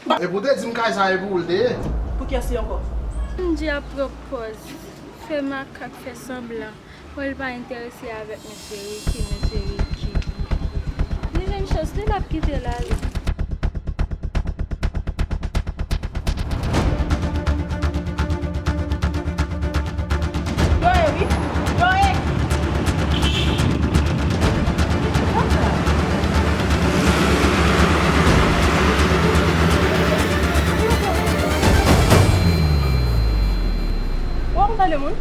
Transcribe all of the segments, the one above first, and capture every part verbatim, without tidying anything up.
Epi w te di m kay sa e pou ou l te ye. Pou kiyès li ankò? Andy ap pran pòz, fè makak, fè sanblan. Wè l pa enterese avèk mesye Ricky, mesye Ricky. Li jwenn chans li, l ap kite l ale. Yo ye wi. Yo ye. Ou ap tande moun?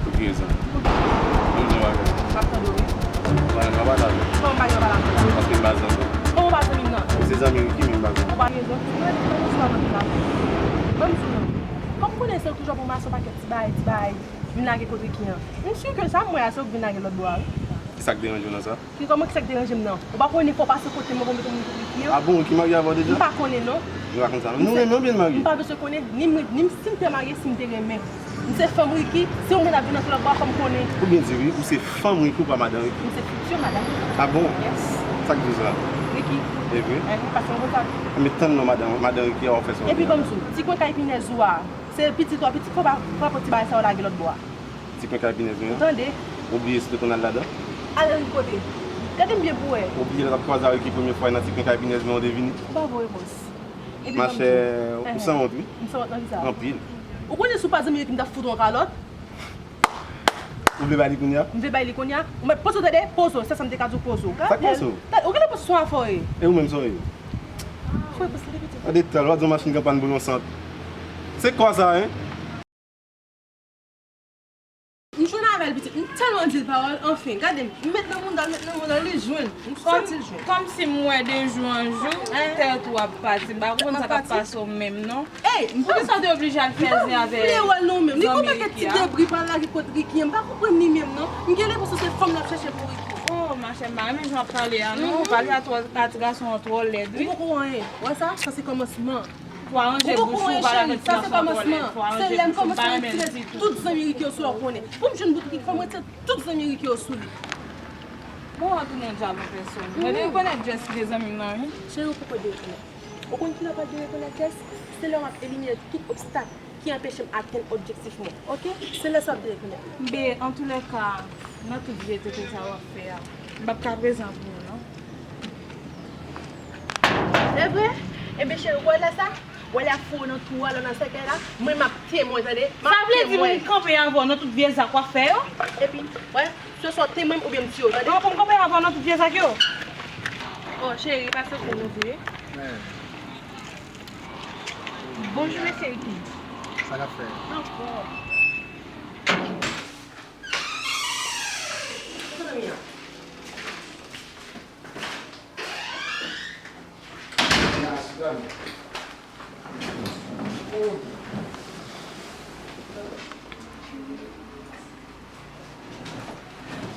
Ou gen zan. Ou gen bagay. M ap tande w wi. Ou pa nan bagay la. Kòman m pa gen bagay la? Paske m pa zanmi. Kòman w pa zanmi m nan? Ou se zanmi Ricky men m pa zanmi. Ou pa gen zan. Mwen m sou nan. Kòm konnen se toujou pou mache yon pakèt ti bagay, ti bagay. Vin lage kot Ricky an. M si ke sa m wè a se ou k vin lage lòt bò a wi. Kisa k deranje w nan sa? Ki kòman kisa k deranje m nan? Ou pa konnen fò w pase kote m pou mete moun kot Ricky an? A bon, Ricky marye avè w deja? M pa konnen non. Nou pa konn sa non. Nou renmen oubyen n marye? M pa bezwen konnen, ni m, ni m si m te marye, si m te renmen. M se fanm Ricky, si yon moun ap vin antre lòt bò a, fò m konnen. Ou byen di wi, ou se fanm Ricky, ou pa madan Ricky. M se fiti madan Ricky. A bon? Yes. Sa k di w sa? Ricky. E vre? Ehe, pase yon kontak. Men tann non madan, madan Ricky a w ap fè sa w vle a. Epi ban m di w, ti kwen kay pinèz ou a, se pitit ou a, pitit fò pa pran ti bagay sa yo lage lòt bò a. Ti kwen kay pinèz mwen an? Tande. Ou bliye si w te konn al ladan? Al ann kote? Gade m byen pou w wè. Ou bliye lè w t ap kwaze avèk li premye fwa nan ti kwen kay pinèz mwen an w te vini? Ou pa voye bòs. Epi ban m di w. Machè, ou sanwont wi. M sanwont nan kisa? Anpil. Ou konnen si w pa zanmi Ricky m t ap fout ou yon kalòt? Ou vle bay li kounye a? M vle bay li kounye a? Ou mèt poze w tande, poze w, se sa m te ka di w poze w. Sa k poze w? Ou gade poze w se yon afòre. E ou menm sa w ye? Fò w poze w tande pitit. Gade tèl, w ap di yon machin k ap pann boule yon sant. Se kwa sa, en? M jwenn avè l pitit, m tèlman di l pawòl, anfen, gade m, m met nan mounda l, met nan mounda l, li jwenn, m soti l jwenn. Kòmsi m wè de jou an jou, tèt ou ap pati, m pa konn sa k ap pase w menm non. Ey, poukisa w te oblije al fè zen avè zanmi Ricky a? Li gon pakèt ti debri pral lage kot Ricky an, m pa konprann li menm non. M gen lenpresyon se fanm l ap chèche pou Ricky. Oh, machè, m pa renmen jan w ap pale a non, ou pale a ti gason an twò lèd wi. Ou poko wè anyen, w wè sa, sa se kòmansman. Fò w aranje bouch ou, ou pale avèk ti gason an twò lèd. Fò w aranje bouch ou, m pa renmen l ditou. Tout zanmi Ricky yo sou lè w konnen. Pou m jwenn bout Ricky, fò m retire tout zanmi Ricky yo sou li. Bon, w a tounen yon dyab an pèsòn. Mwen te rekonèt Jess ki te zanmi m nan wi. Cheri, ou poko dekonèt. Ou konn kilè w pral derekonèt Jess? Se lè w ap elimine tout obstak ki anpeche m atenn objektif mwen. Oke? Se lè sa w ap derekonèt. Ben, antoulèka, nan tout vye tete sa w ap fè a, m p ap ka prezan pou ou non. Se vre? Ebyen cheri, ou wè lè sa? Ou wè lè y ap foure w nan twou a, lè w nan sèkèy la? Mwen m ap temwen, tande? M ap temwen. Sa vle di pou m kanpe avè w nan tout vye zak w ap fè yo? Epi, wè, se swa w temwen m oubyen m tiye w, tande? An, pou m kanpe avè w nan tout vye zak yo? Oh, cheri, pase kou nou vre. Bonjou, mesye Ricky. Sa k ap fèt? Anfòm.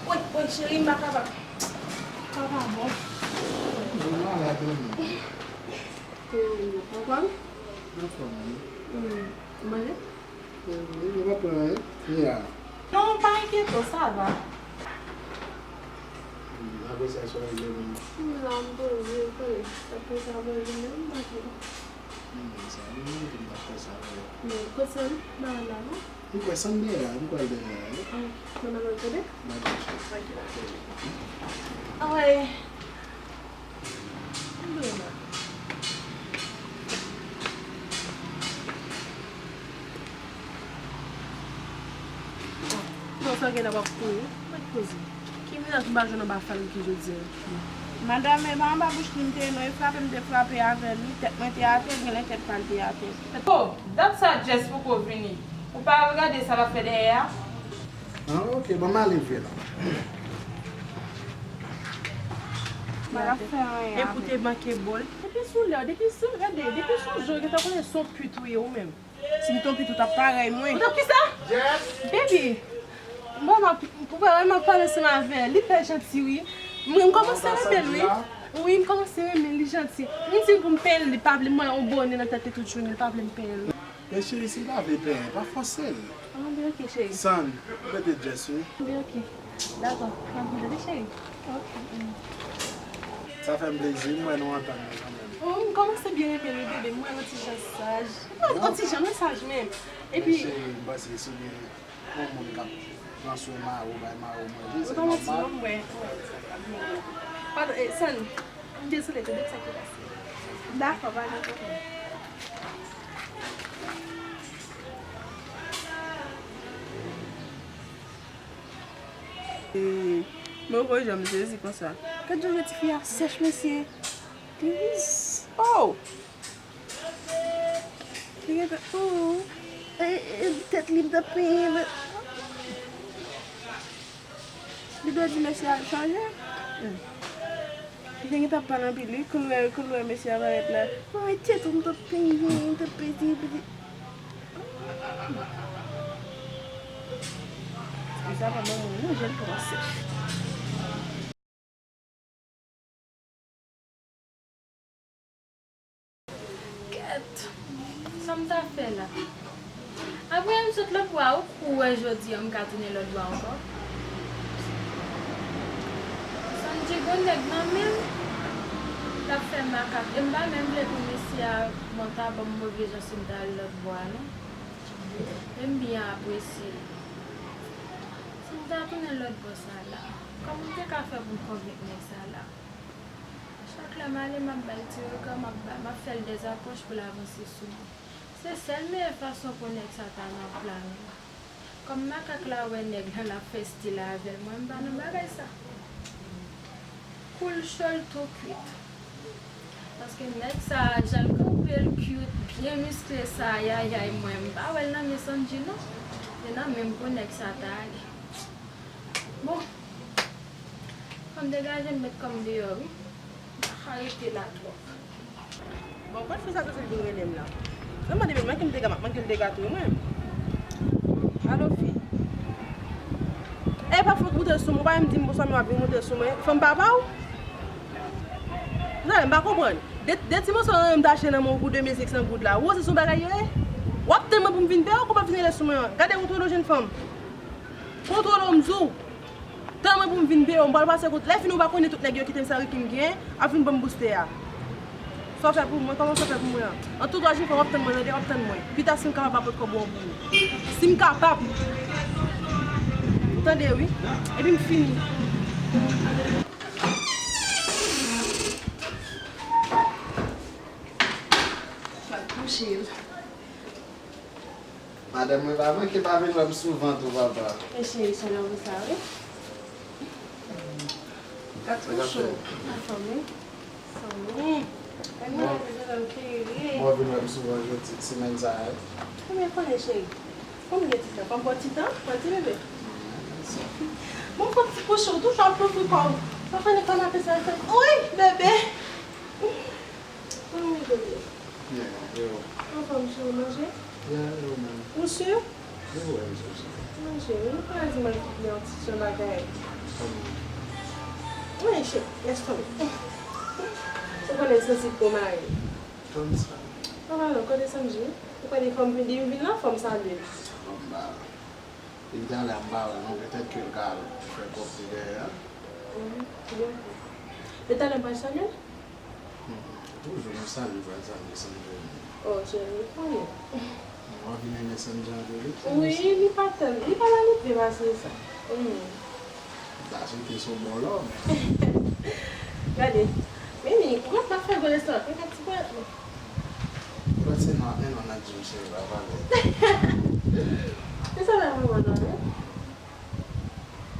Woy, woy, cheri, m pa kapab. Sa pa bon. Mwen malad, mwen. Ou anfòm? Anfòm, wi. Ou manje? Mwen pa pran anyen. Kounye a. Non, pa enkyete w, sa va. Apre sa, sa w regle menm? M la, m poze, m konnen. Apre sa, mwen vin menm, m pa vin. Mwen sa, mwen vin, m pa fè sa vre. Men, kote sa, m pa la, non? M kwè sa m dèyè a, m kwè l dèyè a, wi. Ah, mwen nan lòt kote? Mwen nan lòt kote. Anwey. Bon, sa gen la w ap kouri. Mwen poze. Ki mennaj m pa jwenn anba fal ki jodi a? Madanm, e pa anba bouch li m te ye non, e frape m te frape avè li, tèt mwen te atè, genlè tèt pa l te atè. Oh, dat sa Jess poko vini. Ou pa al gade sa l ap fè dèyè a? Ah, ok, ban m ale vre la. Mwen ap fè anyen. Epi w te manke bòl. Depi sou lè, depi sou, gade, depi sou je w gentan konnen se yon pit ou ye ou menm. Si m t yon pit ou t ap parèy mwen. Ou t ap kisa? Baby, bon, m ap, ou wè m ap pale ansanm avè l, li fè janti wi. Mwen, m kòmanse renmen l wi. Wi, m kòmanse renmen l, li janti. M di l pou m penyen l, li pa vle, m wè yon bonè nan tèt li tout jounen, li pa vle m penyen l. Men cheri, si l pa vle penyen, pa fòse l. Anben, ok, cheri. San, ou mete Jess, wi. Anben, ok. Dakò. M ap vin tande, cheri. Ok. Sa fè m plezi, m wè nou antann nou kanmenm. Oh, m kòmanse byen renmen l wi, bebe. M wè l yon ti jan saj. Yon ti jan, men saj menm. Epi, men cheri, m panse si w gen yon moun k ap pran swen Maro, bay Maro manje, se nòmal. Ou pa mati non, m wè, m wè sa k ap vini. Padon, eh, San, m dezole, tande sa ki pase. Dakò, pa gen pwoblèm. Hmm, mwen poko janm sezi konsa. Gad jan ti fi a sèch, mesye. Please. Oh! Li gentan, oh! E, e, tèt li t ap penyen. Li dwe di mesye a l chanje. Hmm. Li te gentan pale anpil, wi. Kou l wè, kou l wè mesye a parèt la. Mwen, tèt ou m t ap penyen, m t ap peze, peze. Ti sa pa ban mwen, non, jèn kòmanse. Kèt! Sa m ta fè la? Apre m sot lòt bò a, ou kou wè jodi a m ka tounen lòt bò a ankò? Sanji gon nèg nan men l, l ap fè makak. E m pa menm vle pou mesye a manta ban m move jan si m ta al lòt bò a, non. E m byen apresye l. Si m ta tounen lòt bò sa la, kòman m te ka fè pou m konvenk nèg sa la? Chak lè m ale, m ap ba l ti rega, m ap ba, m ap fè l dèzapwòch pou l avanse sou mwen. Se sèl meyè fason pou nèg sa ta nan plan mwen. Kòm makak la wè nèg la, l ap fè stil avè l, mwen m pa nan bagay sa. Kou l cho, l tou kwit. Paske nèg sa a, jan l kanpe, l cute, byen miskle sa, ayayay, mwen m pa wè l nan men Sanji non. Se nan men m pou nèg sa ta ale. Bon, fò m degaje m met kò m deyò wi. M pa ka rete la twòp. Bon, kot fi sa soti vin rele m la? Mwen mande men mwen ki m dega, m ap manke l dega tou wi mwen. Alo fi. E pa fòk bouton sou mwen, ou pa menm di m bonswa men w ap vin monte sou mwen. Fanm papa w? Non, m pa konprann. De, de ti moso m t achte nan men w pou de mil senk san goud la. Ou se sou bagay yo ye? W ap tann mwen pou m vin peye w, kou w ap vin rele sou mwen an. Gade kontwole w jèn fanm. Kontwole w m di w. Tann mwen pou m vin peye w, m pral pase kote. Lè fini ou pa konnen tout nèg yo kite m sa wi ki m gen, ap vin ban m bouste a. Sa w fè pou mwen, kòman sa w fè pou mwen an? An tou dwa jèn fanm w ap tann mwen, tande, w ap tann mwen. Pita si m kapab m ap pot kòb ou an pou ou. Si m kapab. Ou tande wi. Epi m fini. Sa touche l. Madanm mwen pa manke pa vin wè m souvan tou, papa. E cheri, se nan sa wi. Gad tou cho. Anfòm wi. Sanmi. Mwen vin wè m souvan jodi, semèn sa a. Ebyen konnen cheri. Kòm gen ti tan, kòm pran ti tan, pran ti bebe. Bon, pran ti kouche, ou toujou ap louvri kò w. Ou konnen kòman apre sa fè. Wi, bebe. Kòman w ye, bebe? Byen, e ou? Anfòm, cheri, manje? Byen, e ou menm? Ou si? Wi, wi, m si, m si. Manje, wi, ou pa di mwen ki vle yon ti jan bagay. Kòman? Wi, cheri, lès tonbe. Ou konnen sansib pou mari. Kòmsa. Anfòm, non, kote Sanji? Ou konnen fò m vin, depi m vin la, fò m salye l. Anba. Epi talè a m pa wè l non, petèt ke l ka al fè kòb li dèyè a. Mhm, byen. Men talè m pral salye l? Hmm, toujou nou salye, pral salye Sanji. Oh, cheri, ou konnen. Ou anvi renmen Sanji anpil wi. Wi, li pa tèl, li pa malelve pase sa. Hmm. M ta swete se yon bon lòm. Gade, Mimi, ou konn m ap fè gwo lestomak, men gad ti ponyèt mwen. Ou panse nou ap mennen w nan djim cheri, pa pale. Men sa pa vrèman non, non.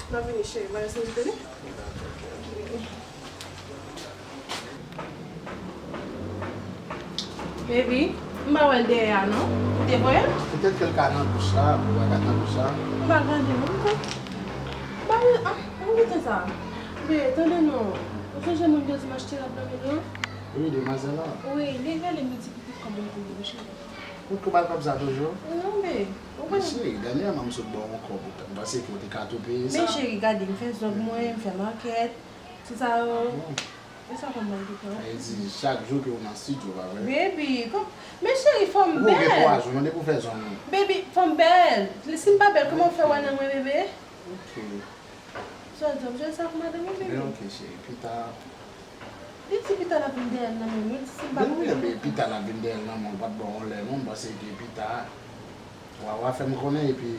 N ap vini cheri, mwen santi tande. Baby, m pa wè l dèyè a non. Ou te voye l? Petèt ke l ka nan douch la, ou wè l ka nan douch la. M pa gade non, m pa. Ba wi, ah, an gite sa. Be, tande non. Ou sonje moun yo di m achte rad nan men yo? Wi, demwazèl la. Wi, li rele m, li di pitit kòb mwen pou li, cheri. Ou tou ba l kòb sa toujou? Non, be. Ou konnen. Cheri, dènyèman m sot ba w yon kòb, ou t-, m panse ke w te ka tou peye sa. Men cheri, gade, m fè zòn mwen, m fè makèt, tout sa yo. Bon. E sa kòm ban m tout tan. E di chak jou ke w nan studio, pa vre? Baby, kòm, men cheri, fò m bèl. Ou gen twa jou, non, depi w fè zòn ou. Baby, fò m bèl. Si m pa bèl, kòman w fè wè nan mwen, bebe? Ok. Sa w di, m jwe sa pou madanm ou, bebe? Men ok, cheri, pita. Li di pita l ap vin dèyè l nan men m, li di si m pa... Ben wi, men pita l ap vin dèyè l nan men w, l pa t ba w yon lè non, m panse ke pita, w a, w a fè m konnen epi...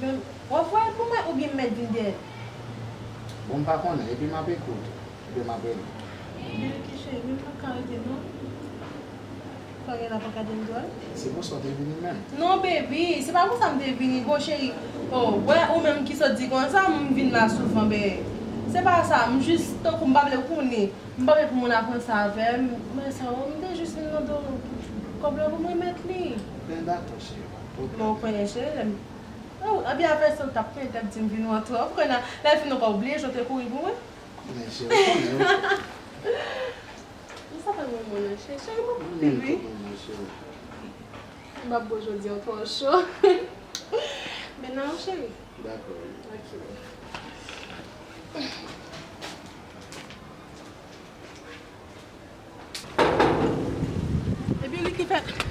Ben, w ap voye l pou mwen oubyen m mèt vin dèyè l? Bon, m pa konnen, epi m ap ekri w tou, oubyen m ap rele w. Bilky cheri, men m pa ka rete non. Sa w gen la pa ka di m dwòl? Se pou sa w te vini menm? Non, baby, se pa pou sa m te vini, bon, cheri. Oh, wè, ou menm ki sot di konsa, m vin la souvan, ben. Se pa sa, m jis tankou m pa vle w konnen. M pa vle pou moun ap ranse avè m, men sa, oh, m te jis vin mande w kòb la pou m remèt li. Ben, dakò, cheri, pa pwoblèm. Men w konnen, cheri, lè m, oh, ebyen apre sa, w t ap plen tèt di m vin ou an twòp. Kounye a, lè l fin, ou pa oubliye jan w te kouri pou mwen? Men, cheri, ou konnen, wi. Sa pa yon moun, non, cheri. Cheri, mwen konn li, wi. M ap bo jodi an twò cho. Men nan, cheri. Dakò, wi. Ok. Ebyen, li ki fè.